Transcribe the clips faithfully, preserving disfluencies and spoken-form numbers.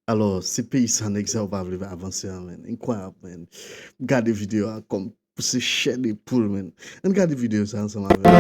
Alò, se peyi sa nèg sa yo pa vle avanse an, menn. Enkwayab, menn. Gade videyo a kòm se chè de poul, menn. Ann gade videyo sa ansanm avè m.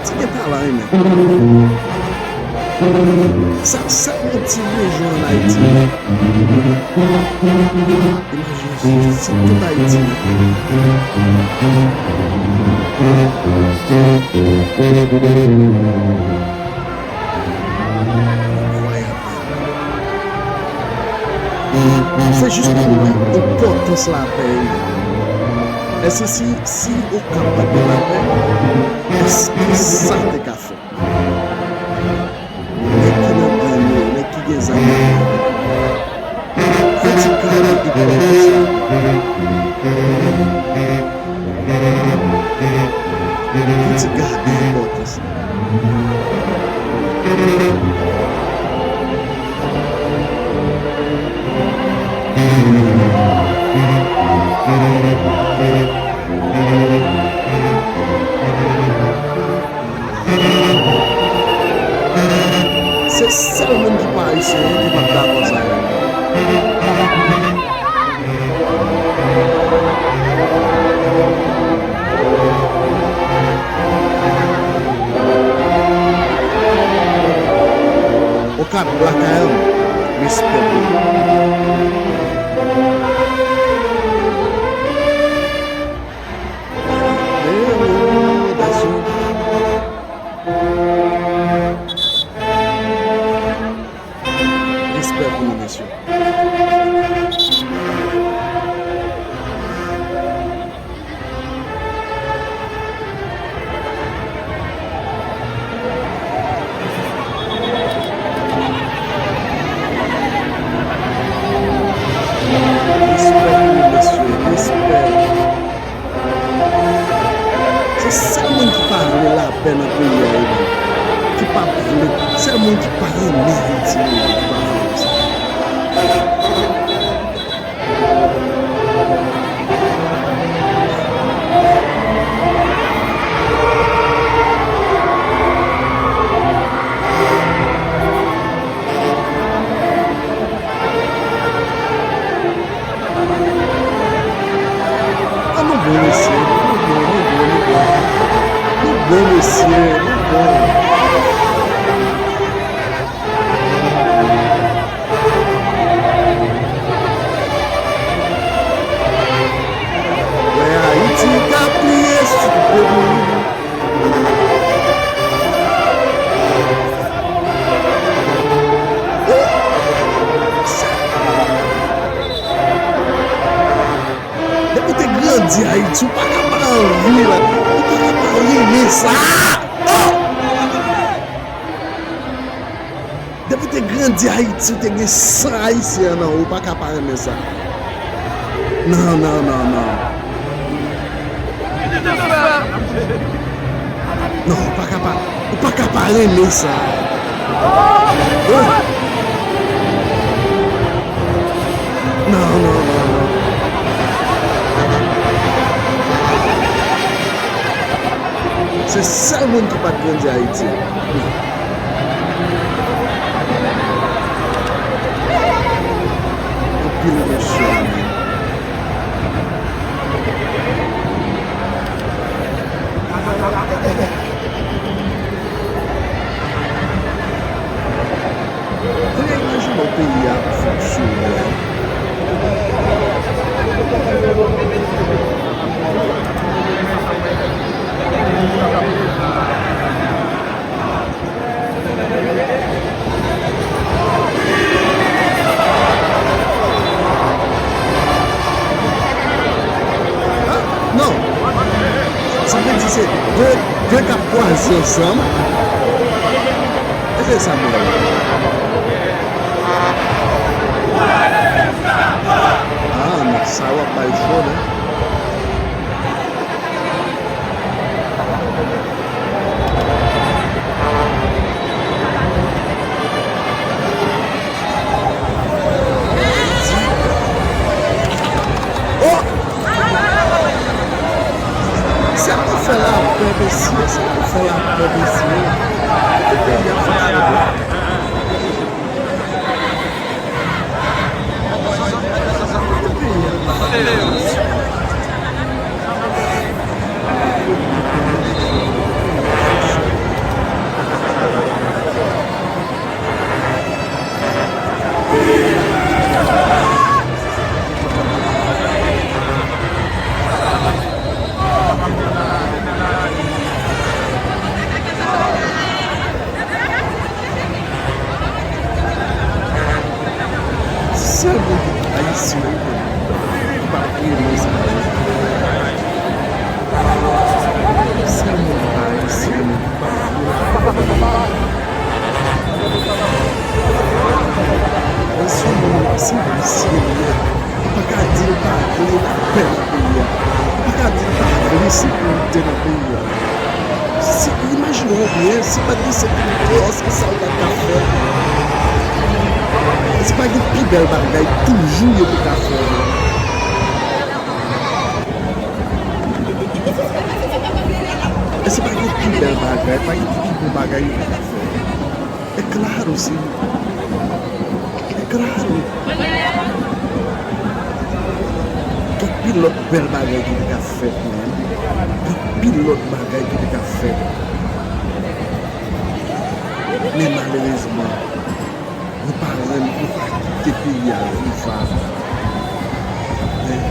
Ti gen talan wi, men. Sa, sa yon ti rejyon ann Ayiti. Imajine se tout Ayiti, men. Enkwayab. Se jis pou nou wè enpòtans lapè, wi. Èske si, si Okap pa t gen lapè, èske sa te ka fèt? Nèg ki nan gang yo, nèg ki gen zam nan men yo, fò ti gade enpòtans sa. Fò ti gade enpòtans sa. Se sèl moun ki pa ayisyen an ki p ap dakò sa yo. Okap, lakay an, respè pou ou. Respè pou nou, mesye. Respè pou nou, mesye, respè. Se sèl moun ki pa vle lapè nan peyi a, wi. Ki pa vle, sèl moun ki pa renmen Ayiti, wi, ki pa vle sa. Ah, nou bon, mesye. Nou bon, nou bon, nou bon. Nou bon, mesye. Nou bon. Wè Ayiti ka priye sou peyi. Depi w te grandi Ayiti, ou pa ka pa anvi la, ou pa ka pa renmen sa. Oh! Depi w te grandi Ayiti, ou te gen san ayisyen nan ou, ou pa ka pa renmen sa. Non, non, non, non. Non, ou pa ka pa, ou pa ka pa renmen sa. Oh! Non, non, non, non. Se sèl moun ki pa t grandi Ayiti. Anpil emosyon. Kounye a, imajine w peyi a ap fonksyone. Ah, non. Sa vle di se de, de k ap kwaze ansanm. E se sa m wè la. Ah, non, sa w ap bay cho, non? Oh! Se pou fè lapè, mesye, se pou fè lapè, mesye. Kite peyi a fonksyone. Sèl moun ki pa ayisyen ki pa renmen sa yo. Sèl moun ki pa ayisyen ki pa renmen. Ayisyen moun se ayisyen li ye. Ou pa ka di l pa vle lapè nan peyi a. Ou pa ka di l pa vle sekirite nan peyi a. Si, imajine w byen, si pa t gen sekirite, èske sa yo pa t ka fèt? Èske pa gen pi bèl bagay toujou yo te ka fè? Èske pa gen pi bèl bagay, pa gen pi bon bagay yo te ka fè? É claro, sim. É claro. Gen anpil lòt bèl bagay ki te ka fèt, men. Gen anpil lòt bagay ki te ka fèt. Men malerezman, nou pa rann, nou pa kite peyi a viv. Men,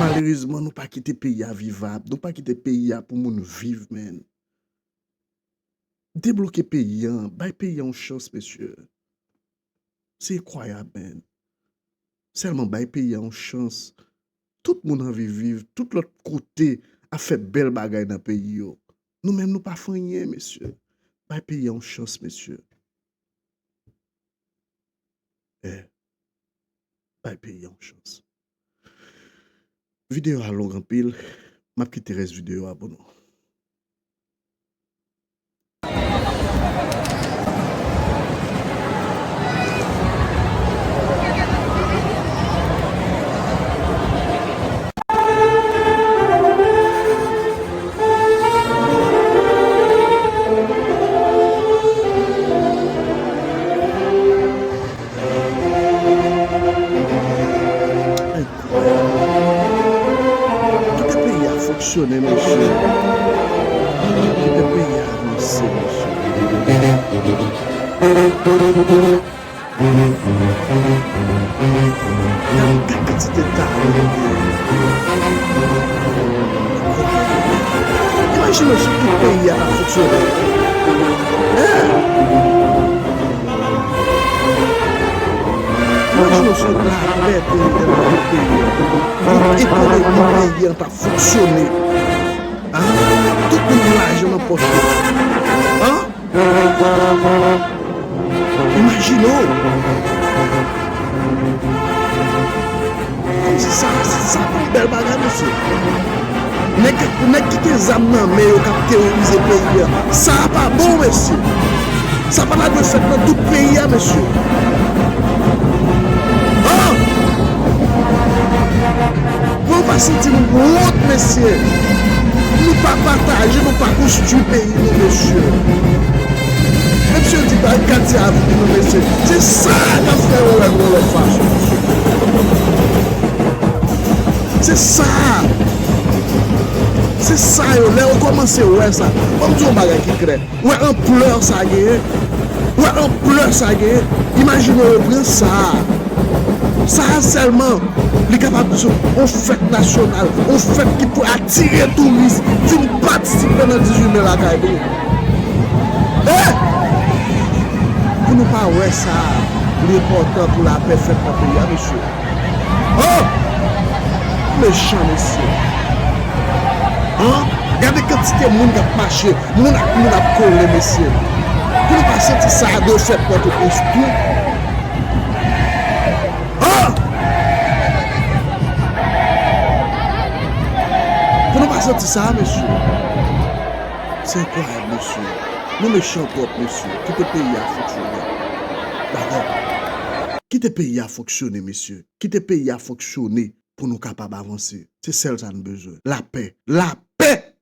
malerezman, nou pa kite peyi a vivab. Nou pa kite peyi a pou moun viv, men. Debloke peyi a, bay peyi a yon chans, mesye. Se enkwayab, men. Sèlman bay peyi a yon chans. Tout moun anvi viv, tout lòt kote ap fè bèl bagay nan peyi yo. Nou menm, nou pa fè anyen, mesye. Bay peyi a yon chans, mesye. Eh, bay peyi a yon chans. Videyo a long anpil. M ap kite rès videyo a pou nou. Enkwayab. Kite peyi a fonksyone, mesye. Kite peyi a avanse, mesye. Gad kantite talan nou genyen. Imajine w si tout peyi a ta fonksyone. Hein? Imajine w si lapè te retabli nan peyi a. Ekonomi peyi a ta fonksyone. Hein? Tout moun gen lajan nan pòch yo. Hein? Imajine w. Kòmsi sa, sa pa yon bèl bagay, mesye. Nèg, nèg ki gen zam nan men yo k ap teworize peyi a. Sa a pa bon, mesye. Sa pa ta dwe fèt nan tout peyi a, mesye. An! Mwen pa santi moun Wont, mesye. Nou pa pataje, nou pa konstwi peyi nou, mesye. Menm si yo di barikad se avni nou, mesye. Se sa k ap fè yo wè nou yon lòt fason, mesye. Se sa. Se sa yo, lè yo kòmanse wè sa. Ban m di yon bagay ki klè. Wè anplè sa genyen. Wè anplè sa genyen. Imajine yo pran sa a. Sa a sèlman, li kapab di yon fèt nasyonal, yon fèt ki pou atire touris, vin patisipe nan dizuit me lakay nou. E pou nou pa wè sa, li enpòtan pou lapè fèt nan peyi a, mesye. Oh! Mechan, mesye. An? Gade kantite moun k ap mache, moun ak moun ap kole, mesye. Pou nou pa santi sa a dwe fèt Pòtoprens tou. An! Pou nou pa santi sa a, mesye. Se enkwayab, mesye. Nou mechan twòp, mesye. Kite peyi a fonksyone. Dakò? Kite peyi a fonksyone, mesye. Kite peyi a fonksyone pou nou kapab avanse. Se sèl sa n bezwen. Lapè. Lapè!